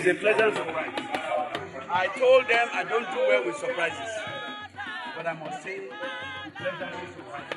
It's a pleasant surprise. I told them I don't do well with surprises, but I must say, pleasantly surprised.